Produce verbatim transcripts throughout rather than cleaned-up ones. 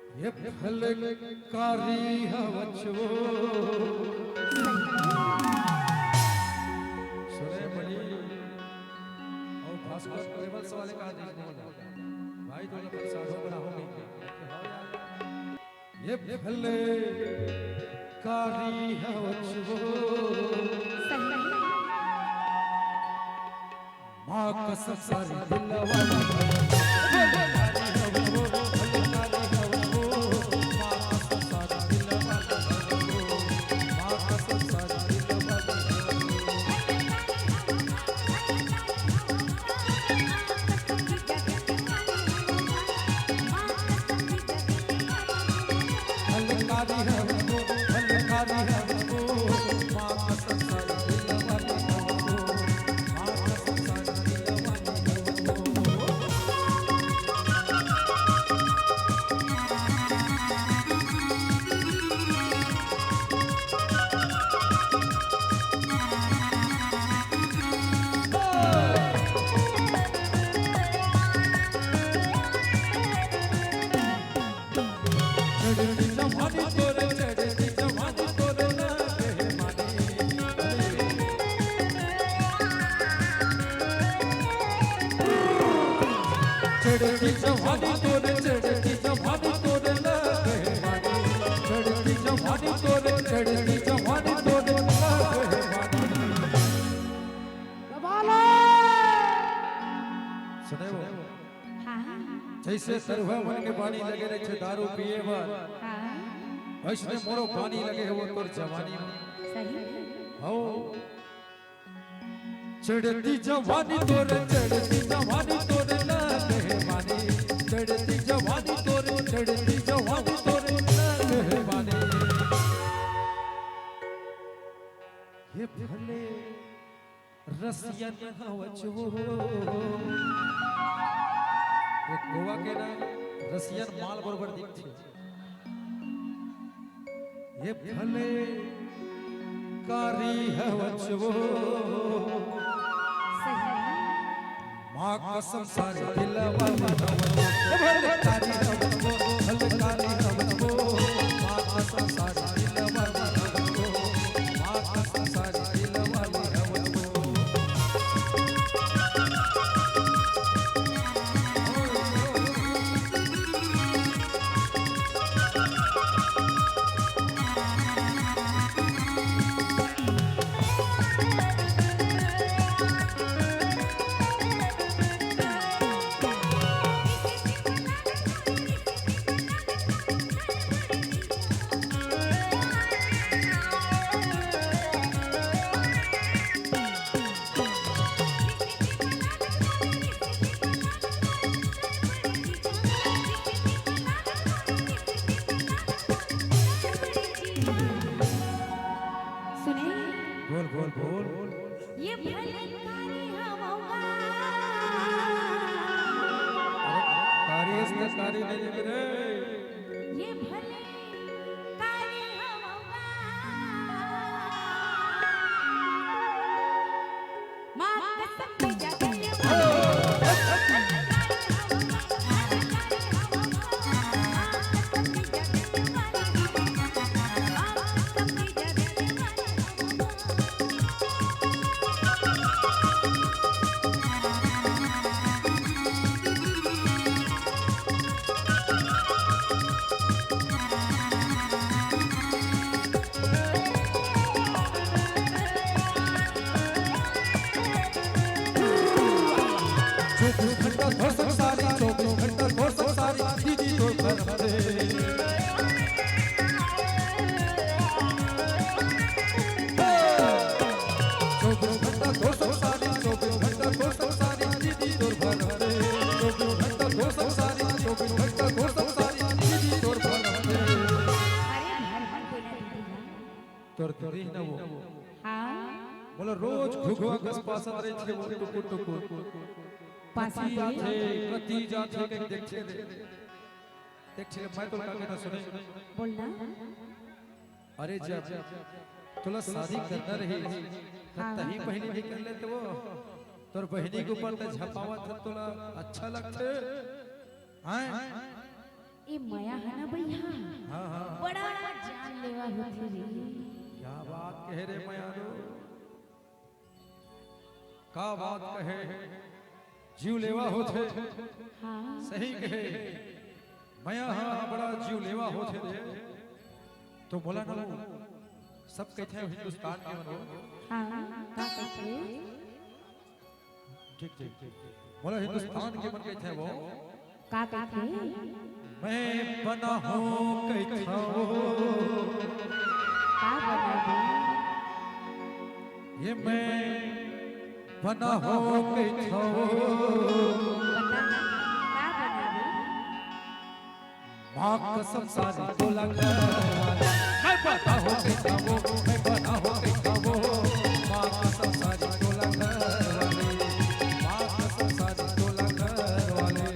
ये फलकारी हवच वो। सुने बड़ी और भास्कर ट्रेवल्स वाले का आदेश बोल रहा। भाई तो अपन साढ़ू बना हो गई क्या? ये फलकारी हवच वो। माँ कसम सारी दिलवा चढ़ती जवानी तोरे, चढ़ती जवानी तोरे लगे मानी, चढ़ती जवानी तोरे, चढ़ती जवानी तोरे लगे मानी। सुने वो, हाँ। जैसे तरुआ मन के पानी लगे रहे छे दारू पिए बर, हाँ। वैसने मोरो पानी लगे हे वो तोर जवानी में। सही। हो। चढ़ती जवानी तोरे, चढ़ती जवानी तोरे लगे मानी, चढ़ती जवानी तोरे, चढ़ती जवानी तोरे लगे मानी। ये भले रसियन हवच वो। ये गोवा के ना रसियन माल बरोबर दिखथे। ये भले कारी हवच वो। सही। माँ कसम सारी दिलवा में हवच वो। भले कारी हवच वो, भले कारी हवच वो। माँ कसम सारी दिलवा में हवच वो। माँ कसम सारी दिलवा में हवच वो। सुने? बोल, बोल, बोल। ये भले कारी हवगा। अरे, कारी अस त कारी नहीं रे। ये भले कारी हवगा। माँ कसम के जगह चौबीस घंटा तोर संग सारी, चौबीस घंटा तोर संग सारी, दीदी तोर घर रे। चौबीस घंटा तोर संग सारी, चौबीस घंटा तोर संग सारी, दीदी तोर घर रे। चौबीस घंटा तोर संग सारी, चौबीस घंटा तोर संग सारी, दीदी तोर घर रे। अरे घर में कोई ना दीदी है। तोर दीदी ना वो। हाँ। बोला रोज घुघुआ कस पासत रहिथे वो टुकुर टुकुर। पासत कति आथे, रहिथे। कति जाथे, कहीं देखथे रे। देखथे, मैं तो का कहता सुने। बोलना। अरे जब तोला शादी करना रही, हाँ। तही बहिनी भी कर लेते वो। तोर बहिनी के ऊपर त झपावत ह, तोला अच्छा लगथे। हैं? ए मया है ना भैया, हाँ, हाँ। बड़ा जानलेवा होथे रे। क्या बात कहे रे मयारू, का बात कहे, जीव लेवा होथे। हाँ। सही कहे, मया हा बड़ा जीव लेवा होथे रे। तो बोला ना, सब कहथे हिंदुस्तान के मनो। हाँ, का कहथे? ठीक, ठीक, ठीक। बोला हिंदुस्तान के मन कहथे वो। का कहथे? मैं बना हूँ कहथे वो। का बना हूँ? ये मैं बना हूँ कहथे वो। बता, का बना हूँ? माँ कसम सारी टोला घर वाले। मैं बना हूँ कहथे वो, मैं बना हूँ कहथे वो। माँ कसम सारी टोला घर वाले, माँ कसम सारी टोला घर वाले।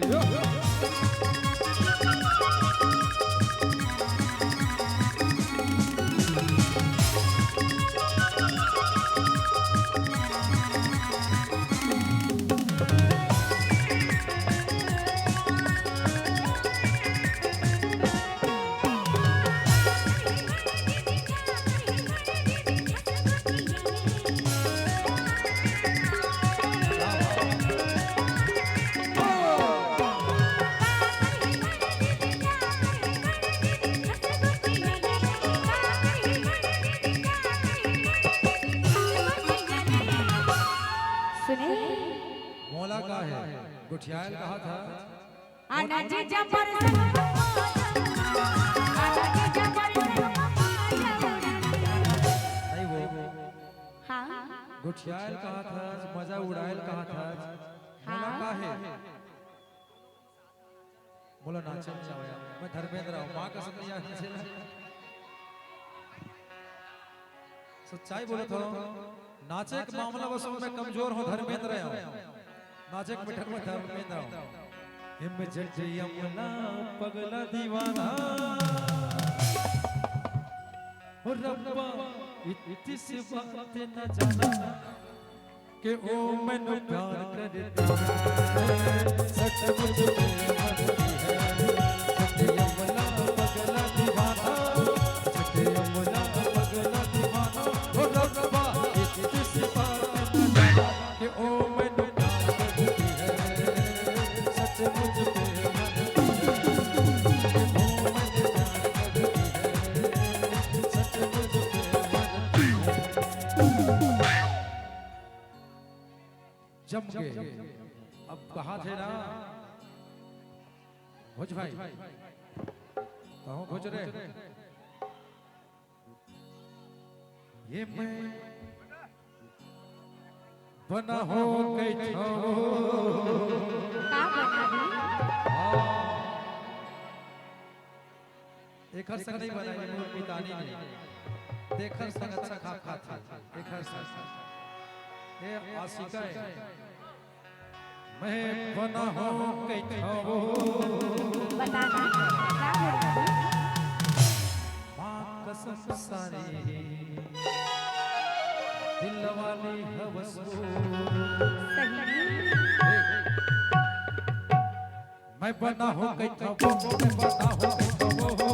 सुने? मोला का हे? गोठियाय ल कहा था। आना जीजा मोर संग मजा उड़ाना। आना जीजा मोर संग मजा उड़ाना। नहीं वो। हाँ। गोठियाय ल कहा था, मजा उड़ाय ल कहा था। मोला हाँ। का हे? मोला नाचे नइ आवय। मैं धर्मेंद्र हूँ, माँ कसम नइ आवय। सच्चाई बोलत हूँ, नाचे के मामला बस मैं कमजोर हूँ, धर्मेंद्र हूँ। नाचे के मीटर में धर्मेंद्र हूँ। हिम जट यमुना पगला दीवाना। ओ रब्बा, इतनी सी बात न जाना। के ओ मैनू प्यार करती है, सचमुच में मरती है। जट यमुना पगला दीवाना, जट यमुना पगला दीवाना। ओ रब्बा, इतनी सी बात न जाना। के ओ मैनू प्यार करती है, सचमुच में मरती है। के ओ मैनू प्यार करती है, सचमुच में मरती है। जम के। अब कहा थे ना भोज भाई, कहूँ भोज रे, ये मैं बना हूँ कहथों। का बना रे? हाँ। एकर संग नहीं बनाई, मोर मितानी नहीं। तेकर संग अच्छा खा खात हे। एकर संग। ए आशिका हे। मैं बना हूँ कहथों। बता ना, का बोल रहा है? माँ कसम सारी दिल वाली हवस वो। सही में? मैं बना हूँ कहथों, मैं बना हूँ कहथों।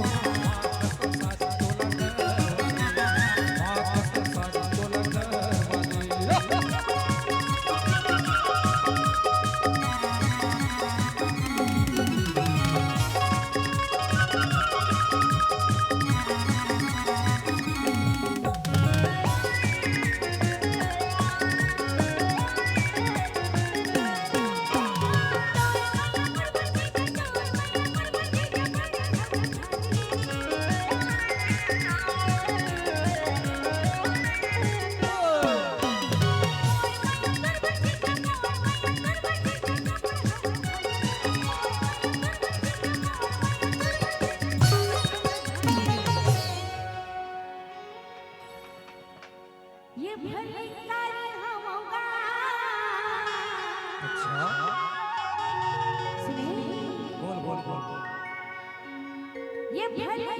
ये भले कारी हवंगा। अच्छा। सुने? बोल, बोल, बोल, बोल। ये भले